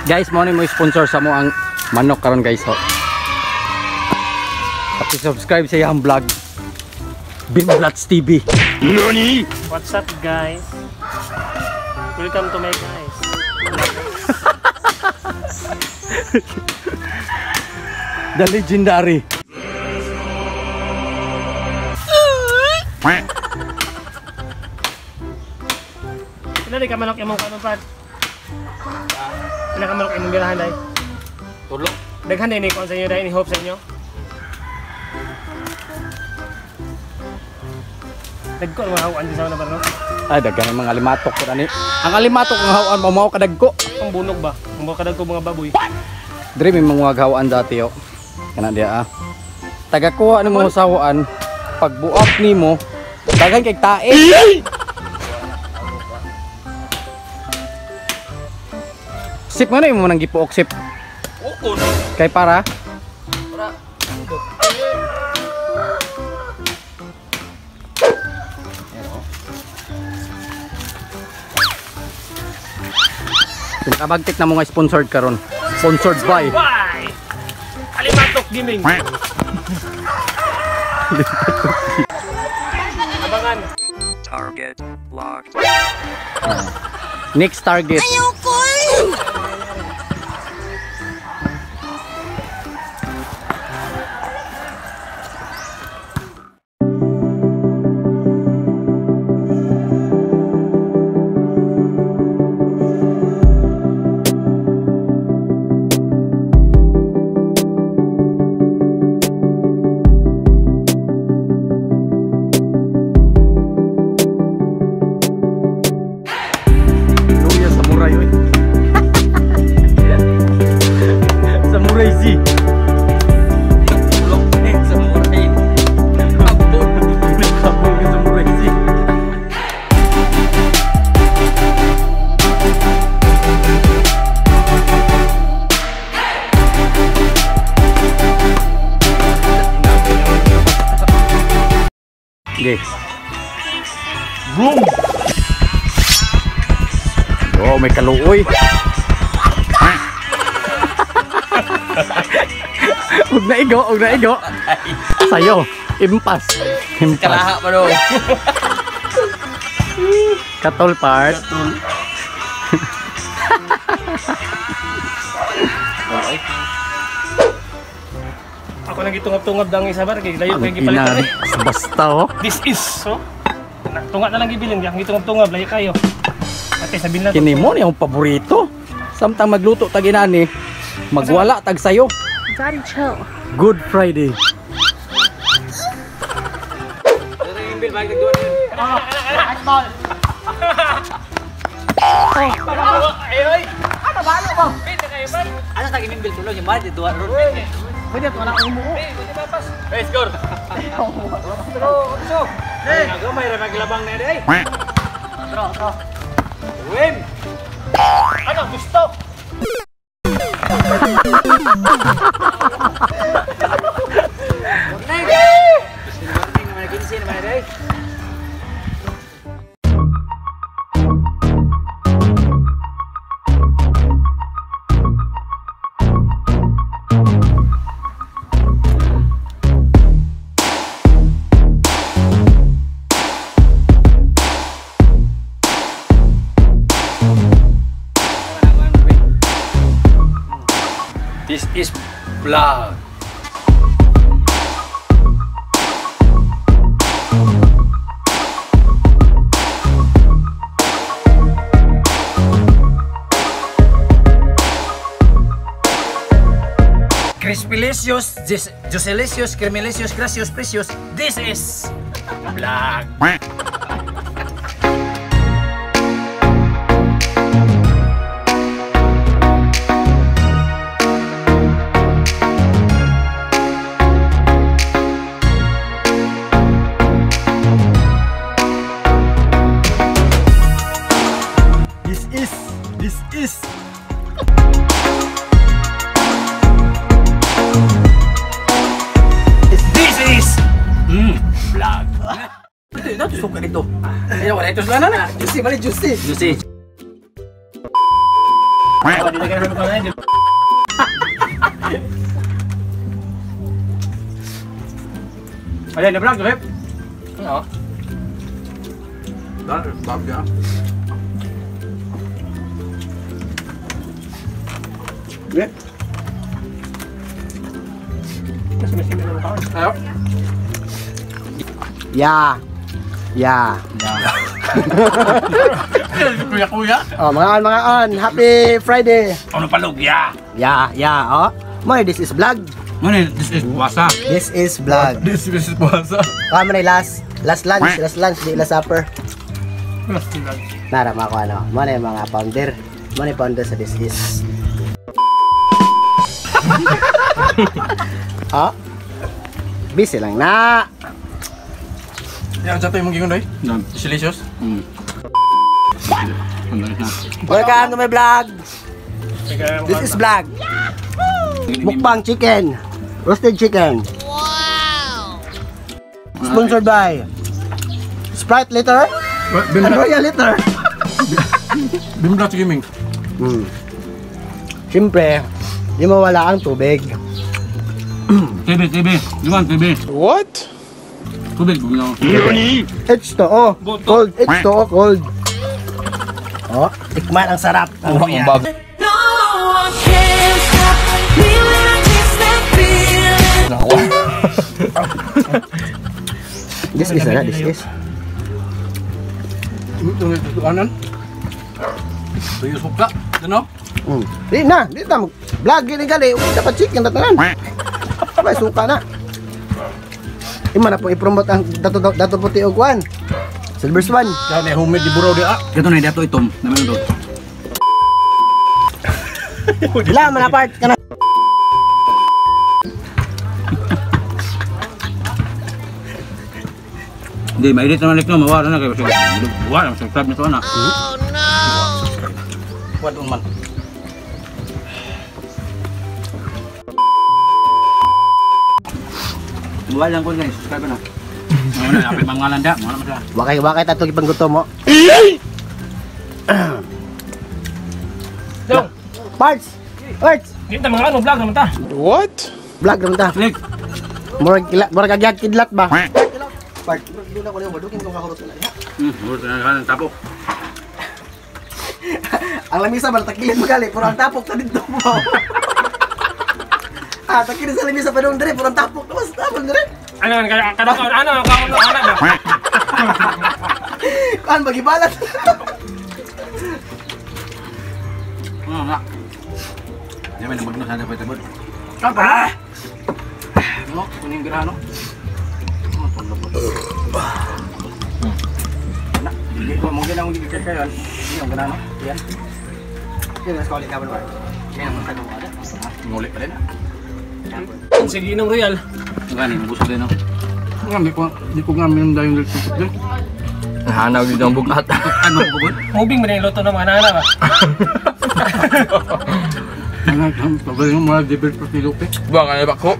Guys, mo ni mo sponsor sa mo ang manok karon guys ho. Paki-subscribe sa iyang vlog. Binblats TV. NANI? What's up guys? Welcome to my guys. The legendary. Pila di ka manok imong kanong pad? Pila ka manok imong birahan day? Tulo. Daghan day ni kon sa inyo day ni hope sa inyo. Dagko ang mga hawan sa na barno. Ay daghan ang mga alimatok ko ani. Ang alimatok ang hawan mo mao kadagko. Ang bunog ba? Ang mga kadagko mga baboy. Diri may mga hawaan dati yo. Kana diya ah. Tagakuha ng mga sawaan pagbuak nimo daghan kay tae. Sip nga na yung mga gipuok sip. Ukon. Kay para? Para. Nakabagtik na mga sponsored karon. Sponsored by Alimatok Gaming. Abangan. Target locked. Next target. Ayoko. Samurai oy. Samurai Z. Tulok ni samurai. Abon. Abon ka Samurai Z. Okay. Boom. Oh, may kaluoy. Huwag na igo, huwag na igo. Sayo, impas. Impas. Kalaha pa do. Katol part. Katol. Ako nang gitungab-tungab dang isa bar kay layo kay gipalit Ang ina, basta oh. This is so. Tunga na lang gibilin, ang gitungab-tungab layo kayo. Ate sabihin lang. Kini mo ni ang paborito. Samtang magluto tag inani, magwala tag sayo. Daddy chill. Good Friday. Ano sa gimimbil tulog yung mali duwa ron. Pwede to na umuo. Hey, score. Eh, gamay ra maglabang na day. Tro, tro. Win. Ano gusto? Morning naman 15 naman day. This is vlog. Crispylicious, Juicelicious, Creamylicious, Gracious, Precious. This is vlog. This is This is vlog. Ito, suka dito. Ayaw, wala ito sila na. Juicy, balik juicy. Juicy. Di na ganun ko na. Ayan, na-vlog, Rep. Ano? Dahil, bagya. Yeah. Kasi may simi ng kaon. Ayo. Yeah. Yeah. Kuya, kuya. Oh, mga on, mga on. Happy Friday. Ano palog, ya? Yeah, oh. Mo, this is vlog. Ano, this is puasa. This is vlog. This is puasa. Kamo na last lunch, di last supper. Last vlog. Nara mga ko ano. Mo na yung mga founder. Mo na yung founder sa this is. Oh. Busy lang na. Yan, sa ito yung mong gingon, Delicious. Welcome to my vlog. This is vlog. Mukbang chicken. Roasted chicken. Wow! Sponsored by Sprite Liter and Royal Liter. Bimbla sa gaming. Siyempre, di mawala ang tubig. TV, TV. Duman, TV. What? Tubig, bumila ko. H2O. Cold. H2O cold. Oh, tikman ang sarap. Ang Ang bag. No one can stop me when I taste that feeling. This is na, this is. Anan? Tuyo suka. Ano? Di na, di na. Vlog gini gali, dapat chicken tatanan. May suka na. Ima na po i-promote ang dato puti og kwan. Silver Swan. Kaya na homemade di buraw di ah. Ito na, dato itom. Naman ito. Dila man apart kana. Hindi, mainit naman no, mawala na kayo. Wala, subscribe na ito na. What man? Wala lang ko guys, subscribe na. Wala na, apit mga landa, mga naman sila. Wakay tato gipanggutom mo. Dong. Parts. Parts. Di ta mga ano vlog naman ta. Vlog naman ta. Click. Murag kila, murag agyag kidlat ba? Part. Dula ko lang wadukin kung kakurot na diha. Murag na ng tapok. Ang lamisa ba takilid magali pero ang tapok ta didto mo. Ah, takilid sa lamisa pa dong dire pero ang tapok na mas tapok dire. Ano kada kada ano kaon ano ba? Kuan magibalat. Ano nga? Di ba nabagno sa dapat tabod? Ah! No, kuning grano. Na, hindi ko mo ginang hindi kayo. Hindi ang grano. Yan. Yun, mas kaulit ka ba? Kaya naman sa gawa. Nguli pa rin. Sige inom Royal. Gani, mabusog din no. Nga, di ko nga minum dahil yung lechon din. Hanaw dito ang bugat. Ano ko bud? Moving man yung luto ng mga nana ba. Ano, pagaling mo mga devil fruit ni Lupe. Buang ano ba ko?